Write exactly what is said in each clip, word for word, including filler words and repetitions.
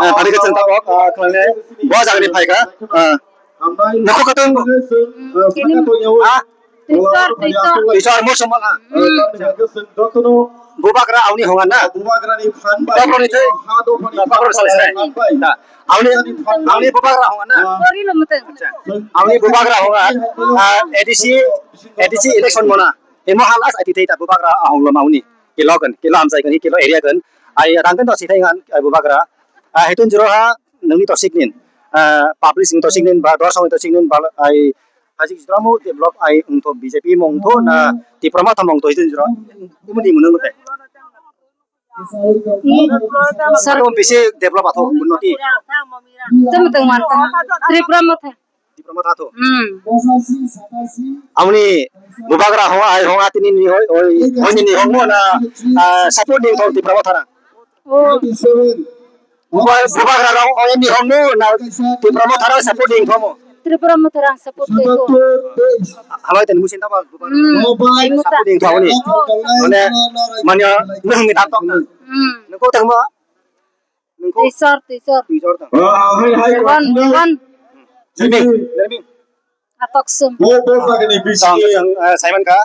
Ah, tadi kecil tabok, ah, khlai nai. Bo jagani phaikha. Ah. Nokho kotong. Hmm, kini. Ah. Twisor, twisor. Twisor, mo somal, ah. Hmm. Bubagra auni honga na. Bubagra ni phan bai. Bubagra ni thai. Bubagra salai sai. Na. Auni, auni bubagra honga na. Kori lo muteng. Acha. Auni bubagra honga. Ah, A D C, A D C election mona. Emo halas ati thai ta bubagra ahong lo mauni. Kilo kan, kilo amsai kan, kilo area kan. Ai rang kan to si thai ngan, ai bubagra. Ah, hetun jero ha, nangni to siknin. Ah, public ni to siknin, ba dorsong to siknin, ba ai Hajik Jora mo develop ai wngtho B J P mo wngtho na Tipra Motha mo wngtho hijeni jora. Kumudi mwnang mate. Sir, mo bisi develop atho unnoti. Tamo tong manta. Tripura Motha. Tipra Motha tho. Hmm. Amni bubagra ho ai ho atini ni hoi oi hoi ni ni ho mo na, ah, support ding thong Tipra Motha na. Oh. Buba-, bubagra rok o ni hom no na Tipra Motha rok support ding thomo. Tripura Motha rok support ding thomo. Halai tani musin tama bubagra. Hmm, ai muta. Support ding thomo ni. Mane, mane, nung ni dam tok na. Hmm. Nung ko tang mo? Nung ko? Tisor, tisor. Tisor tang. Gon, gon. Sini, sini. Atok sum. Bo, bo, bagini bisi. Tong, tong, eh, Simon ka.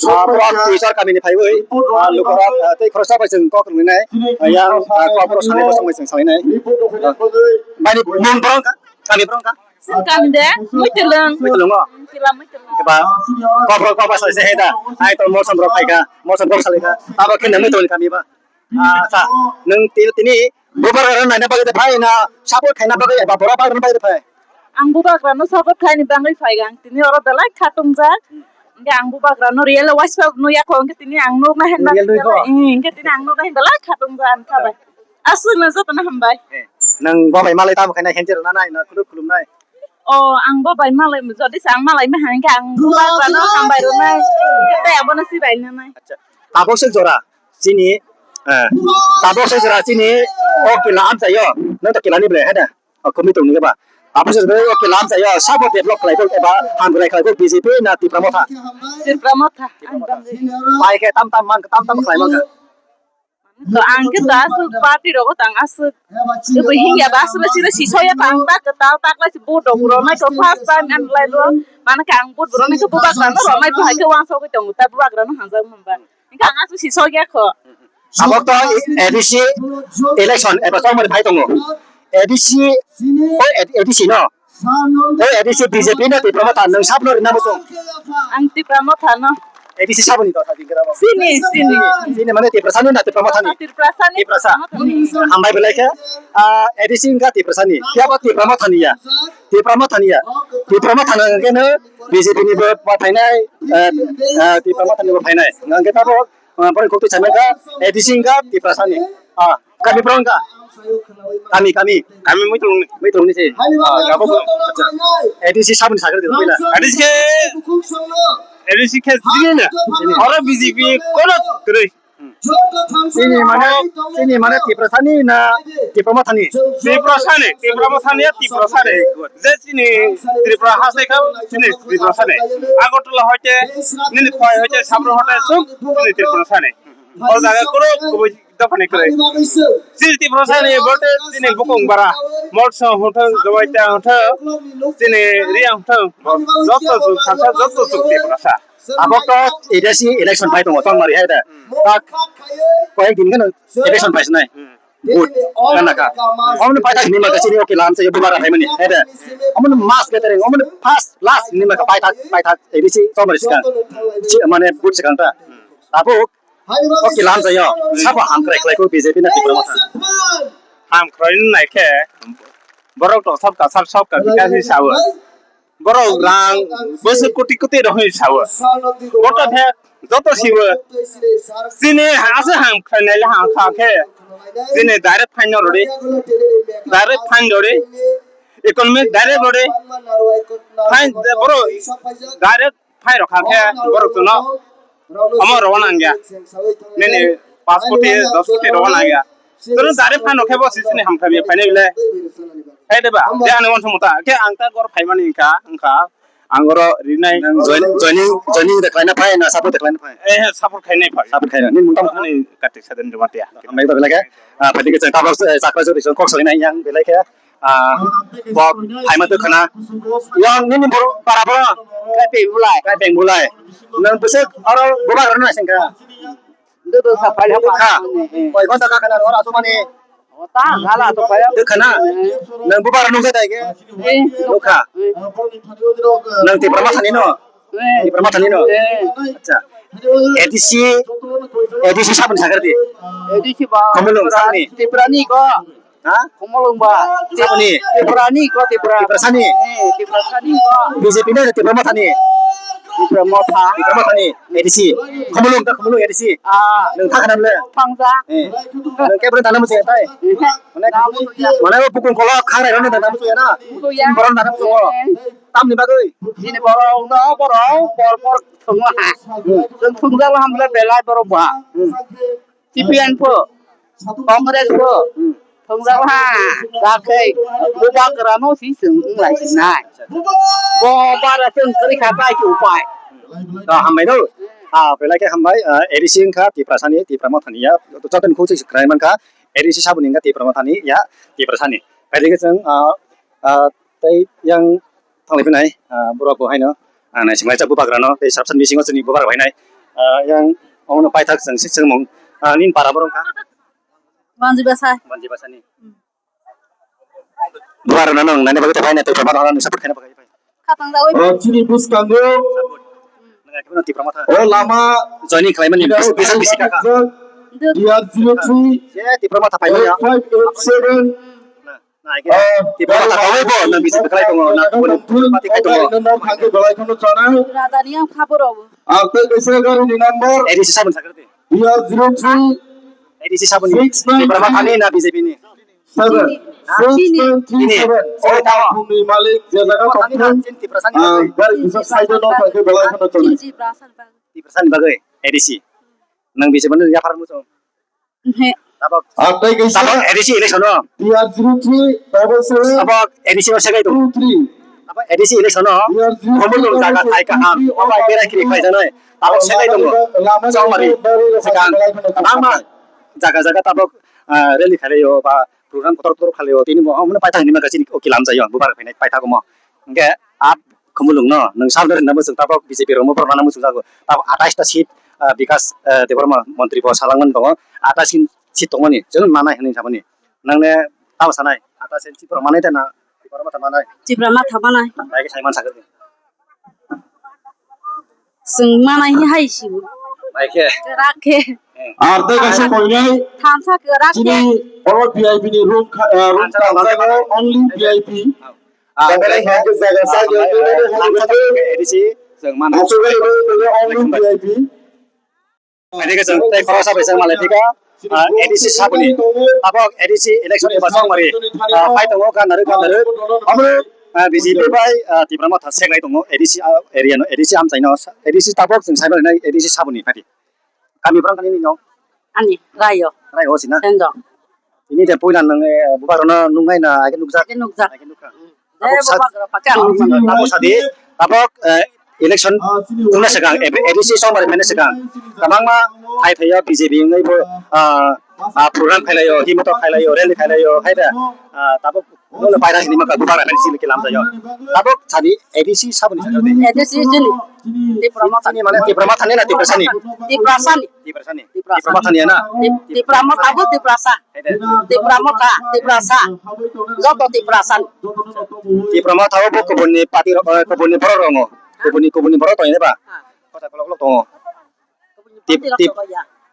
Ah, bo, twi sar kami ni phaiwi. Ah, lukurok, ah, tei khoroksa bai chwng kok rwnai. Ah, yang, ah, kok rok sanai bosong bai chwng salai nai. Ah, bini mung borong ka? Kami borong ka? Kami de, Muitulung. Muitulung o? Kila Muitulung. Keba, kok rok kok bai salai se heda. Ai to mosam rok khai ka, mosam rok salai ka. Abo khe nang Muitulung kami ba. Ah, sa, nung ti-, tini bubagra rok naina bagwi de phai na support khaina bagwi eba borok bagwi rok bagwi de phai? Ang bubagra no support khaini bagwi phai ang tini oro belai khatung jak. Hingke ang bubagra no real wise pa no yakho hingke tini ang no nahin bagwi. Real nui kho? Belai, eh, hingke tini ang no nahin belai khatung jak ang khabai. Aswk no joto no hambai. Eh, nung bo bai malai tamo khaina henjer na nai na khuluk khulum nai. O ang bo bai malai jodi sa ang malai ma hingke ang bubagra no hambai rwnai. Hingke tei abono sibai nanai. Acha. Tabok se jora. Chini, eh, tabok se jora chini o kila amchaio, nang to kila ni ble, hada, o kumi tong ni ba. Tabok se jora o kila amchaio, sabo develop khlai bo eba ham khlai khlai bo B J P na Tipra Motha? Tipra Motha, ang bangwi. Pai khe tam tam man, tam tam khlai man kha. To ang khe ta aswk party rogo tang aswk. Bo hingya ba aswk sira si soya tang ta kwtal ta klai si bo dok ro mai to first time and lai ro. Mana khe ang bo ro mai to bubagra no ro mai bo hai khe wansogwi tongo ta bubagra no hanjak mamba. Hingke ang aswk si sogya kho. Tabok to A D C election eba chongmani phai tongo. A D C, o A D C no? O A D C B J P no Tipra Motha nung sabno rina bo chong? Ang Tipra Motha no. A D C saboni dotha dingkira bo. Sini, sini. Sini mane Tiprasa ni na Tipra Motha ni? Tiprasa ni. Tiprasa. Hambai belai khe, ah, A D C hingka Tiprasa ni. Kya ba Tipra Motha ni ya? Tipra Motha ni ya. Tipra Motha no hingke no B J P ni bo phainai, eh, eh, Tipra Motha ni bo phainai. Hingke tabo Ah, borok kok twi sanai ka, A D C wngkha Tiprasa ni. Ah, kami borok wngkha? Kami, kami. Kami Muitrung ni. Muitrung ni se. Ah, gabo borok. Acha. A D C saboni sakhe de pila. A D C khe, A D C khe sini na. Sini. Oro B J P kono kwrwi. Sini mane, sini mane Tiprasa ni na Tipra Motha ni? Tiprasa ni, Tipra Motha ni, Tiprasa ni. Je sini Tripura ha sai kha, sini Tiprasa ni. Agartala hoite, nini khoi hoite, Sabro hoite, sub sini Tiprasa ni. O jaga kuro kubui dophani kwrwi. Chini Tiprasa ni bote chini bukung bara. Motso hwnthang, Jabaita hwnthang, chini Riya hwnthang. Joto chwng saksa, joto chwng Tiprasa. Abo to A D C election pai tongo, tongmari hai da. Tak, koyek din gano election pai sinai. Vote, gana ka. Omoni pai tak ni maka chini oke lam se bubara hai mani, hai da. Omoni mass gathering, omoni first, last ni maka pai tak, pai tak, A D C tongmari sikang. Chi, mane vote sikang ta. Abo O kilam jayo, sabo ham krai khlai kho B J P na Tipra Motha. Ham krai nai khe, borok to sabka sab sabka bikas ni sao. Borok rang bwswk koti koti rok hwnwi sao. Boto khe joto sibo. Chini asa ham krai nai le ham kha khe. Chini direct phaino rwdi. Direct phaino rwdi. Economic direct rwdi. Phain borok direct phai rok kha khe borok chwngno omo rwna nangya. Nini paanch koti, dos koti rwna nangya. Chwng jare phano khe bo sisini hamkrai phainai le. Hai de ba? De ani uansukmung ta. Khe ang ta gor phaimani wngkha, wngkha. Ang oro rinai. Nang joining, joining, joining de khlaina phai na support de khlaina phai? Eh, support khainai phai. Support khaina. Nini mungtang ani Kartik Saden Jamatia. Hambai to belai khe. Ah, phai dikhe chwng tabok, eh, chakra jodi chwng kok salai nai yang belai khe. Ah, bo phaima to khana. Yang nini boro para boro. Kai peng bulai. Kai peng bulai. Nang bwswk oro bubagra no naising kha. Duduk sa phai. Kha. Koi gonta ka khana oro asumani. Ota gala to phai. Dukha na. Nang bubagra nungsa dai khe. Eh. Dukha. Eh. Nang Tipra Motha ni no? Eh. Tipra Motha ni no? Eh. Acha. A D C, A D C sabun sakar di. A D C ba. Khumulwng sabni. Tiprani ko. Ha? Khumulwng ba. Sabni. Tiprani ko Tipra. Tiprasani. Eh, Tiprasani ko. B J P ni Tipra Motha ni. Tipra Motha. Tipra Motha ni A D C. Khumulwng ta Khumulwng A D C. Ah. Nang thakha nam le. Pangja. Eh. Nang kebra dana musi tai. Eh. Mane, mane bukung kolok khangrai rano dana musi na. Musi ya. Borom dana musi ko. Eh. Tamni bagwi? Chini borok no, borok por por thwngma. Hmm. Chwng thwngjak hamle belai borok ba. Hmm. C P M po, Congress po, hmm, thwngjak ha, jakhai, bubagra no si chwng wnglai sinai. Bo bara chwng kwrwi kha bai ki upai. To hambai no. Ah, belai khe hambai, ah, A D C wngkha Tiprasani, Tipra Mothani ya. Joto ni khuk se kwrai mankha, A D C saboni wngkha Tipra Mothani ya, Tiprasani. Belai khe chwng, ah, ah, tei yang thanglai phinai, ah, borok bo haino, ah, naisinglai chak bubagrano tei sabsan bisingo chini bubagra hainai, ah, yang omono paithak chwng sik chwngmung, ah, nini para borok wngkha? Manji Bwsai. Manji Bwsani. Hmm. Bubagrano nang nani bagwi tei phaina tei bubagrano nang support khaina bagwi phai. Khatang jagwi. O chini bwskango. Nang akhe no Tipra Motha. O lama. Joining khlaimani bisa bisa kaka. D R zero three. Je Tipra Motha phaimani. Five eight seven. Hmm. Na, na, ike. Ah, Tipra Motha tangwi bo, nang B J P khlai tongo, nang boni party khai tongo. Nang phangke belai kheno chanai. Radani ang kha borok. Ang tei kaisa gari ni number. A D C saboni sakar de. D R zero three. A D C saboni. Six nine. Tipra Motha ni na B J P ni? Seven. Ha? Six nine three seven. Ini. Oh, tamo. Bumni malik je jaga tongthung. Chini Tipra sani. Ah, gari bisa side no phangke belai kheno chanai. Chini Tipra sani bagwi. Tipra sani bagwi, A D C. Nang B J P ni yaphar muchung. He. Tabok, ah, tei kaisa tabok A D C election o. T R zero three double seven. Tabok A D C o segai tongo. Two three. Tabok A D C election o. T R zero three. Khumulwng jaga thai kaham. Tabok berai kiri khai janai. Tabok segai tongo. Chongmari. Segang. Bangma jaga jaga tabok, ah, rally khalai o ba program kotor kotor khalai o. Tini bo omono paithak hinwi mangkha chini o kilam jai o. Bubar phainai paithak omo. Hingke a Khumulwng no nwng saboni rinna muchung tabok B J P rok muphur mana muchung jago. Tabok atais ta seat, ah, Bikas, ah, Debbarma montri bo salangmani tongo. Atais seat tongmani, chwng manai hinwi samani. Nangni tamo sanai, atais seat borok manai da na, Tipra Motha manai? Tipra Motha manai. Bai khe saiman sakhe. Chwng manai hai sibo. Bai khe. Kwrak khe. Ar tei kaisa koinai. Thamsa kwrak khe. Chini oro V I P ni room kha-, ah, room thamsa thamsa khe. Only V I P. Ah, jaga jaga jaga jaga. A D C chwng mana. Aswk bai bai bai only V I P. A D C chwng tei khoroksa bai chwng malai thika. Ah, A D C saboni. Abo A D C election eba chwng mari. Ah, pai tongo gandaru gandaru. Abo, ah, B J P bai, ah, Tipra Motha seklai tongo. A D C, ah, area no, A D C amchai no. A D C tabok chwng sai mani A D C saboni party. Kami borok kani ni no? Ani, Rayo. Rayo sina? Sendo. Ini de puila nang, eh, bubar no nungnai na, age nukjak? Age nukjak. Age nukha. Hmm. Tabok eh, sa-, bubar no pakya. Tabok sadi, tabok, eh, election tungna segang, eh, A D C sombar mene segang. Kabangma hai phayo B J P ngai bo, ah, ah, program khailayo, himoto khailayo, rally khailayo, hai da. Ah, tabok Nono paira sini maka bubar akan sini kilam sayo. Tabok sadi A D C saboni sakar de. A D C sini. Tipra Motha. Sini mana Tipra Motha ni na Tipra sani? Tipra sani. Tipra sani. Tipra Tipra Motha ni na? Tip-, Tipra Motha abo Tipra sa. Hai de. Tipra Motha, Tipra sa. Joto Tipra sani. Tipra Motha abo kubuni party rok, eh, kubuni borok rongo. Kubuni, kubuni borok tong ba? Ha. Kota kolok kolok tongo. Tip-, tip-,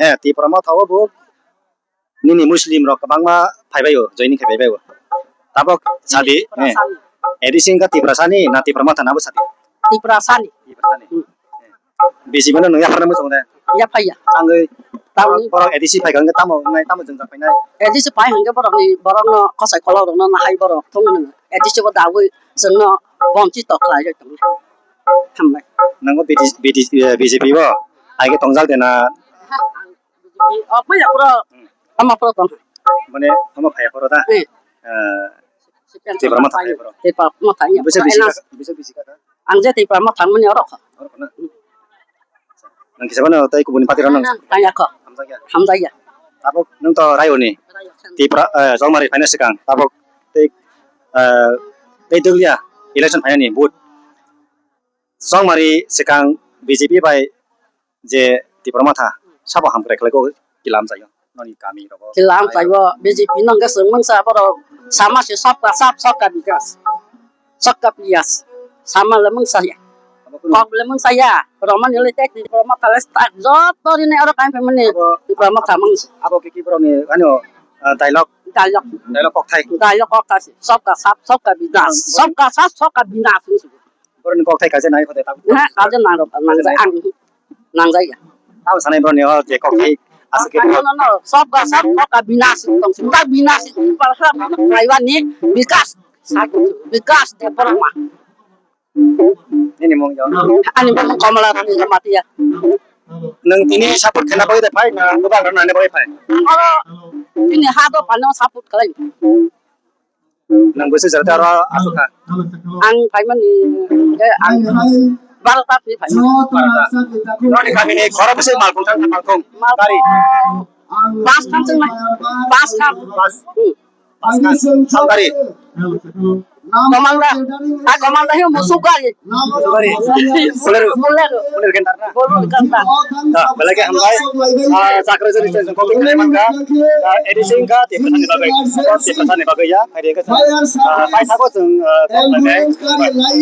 eh, Tipra Motha abo Nini Muslim rok kwbangma phaibaio, joining khai phaibaio. Tabok sadi, eh, A D C wngkha Tiprasani na Tipra Motha nabo sadi? Tiprasani. Tiprasani. Hmm. Eh. B J P no nung yapharna muchung de? Yaphaiya. Tangwi Tangwi. Borok A D C phaikha wngkhe tamo wngnai, tamo jwngjak phainai? A D C phai hwnkhe borokni, borokno kosoi kolok rokno nahai borok thung nung A D C bo dagwi chwngno bomchi tok khlai tongo. Hambai. Nango B D, B D, eh, B J P bo aige tongjak de na? Ha, ang B J P. Oh, phaiya pura. Hmm. Ama pura tong. Mane, ama phaiya pura da? Eh. Eh, Tipra Motha phaiya pura. Tipra Motha phaiya. Bisa bisi kaka, bisa bisi kaka. Ang je Tipra Motha thangmani oro kho. Oro kho na? Nang kisa bano tei kubuni party rok nang Nang tang ya kho. Hamjakya. Hamjakya. Tabuk nung to Raioni. Tipra, eh, Chongmari phaina sikang. Tabuk tei, eh, tei dwliya election phainani vote. Chongmari sikang B J P bai je Tipra Motha sabo hamkrai khlai kok kilam jayo noni kami rogo. Kilam jaibo B J P nang ke sung mungsa borok sama se sabka sab sabka bikas. Sabka priyas. Sama le mungsa ya. Kok le mungsa ya. Romani le tek Tipra Motha le tak joto rini oro kain pemani Tipra Motha mungsa. Abo kiki borok ni ano, ah, dialogue. Dialogue. Dialogue kok thai. Dialogue kok thai. Sabka sab sabka bikas. Sabka sab sabka bikas. Borok ni kok thai kaisa nai khote tabuk. Ha, kaisa nang rok nang ang. Nangjaya. Tamo sanai boroni o je kok thai aswk khe. Ano no, no, sabka sab sabka binas tong sing ta binas tong pal sa kaiwani bikas. Sa bikas de porma. Nini mung yo. Ani mung Komala Rani Jamatia. Nang tini support khana bai de phai na gobang rana ne bai phai. Oro tini ha do pano support khlai. Nang bwswk jora tei oro aswk kha? Ang phaimani, eh, ang barota ni phai. Barota. Noni kamini khorok bwswk malkhung thang malkhung? Mal- Gari? Bus khan chwng nai. Bus khan. Bus. Hmm. Bus khan. Sal gari? Komanda. Ah, komanda hi musuk gari. Musuk gari. Bolero. Bolero. Bolero gendar na? Bolero gendar. Da, belai khe hambai. Ah, Chakrajani station kok khlai mankha. Ah, A D C wngkha, Tiprasani bagwi. Tiprasani bagwi ya, hai khe, ah, paithago chwng, ah, kok khlainai.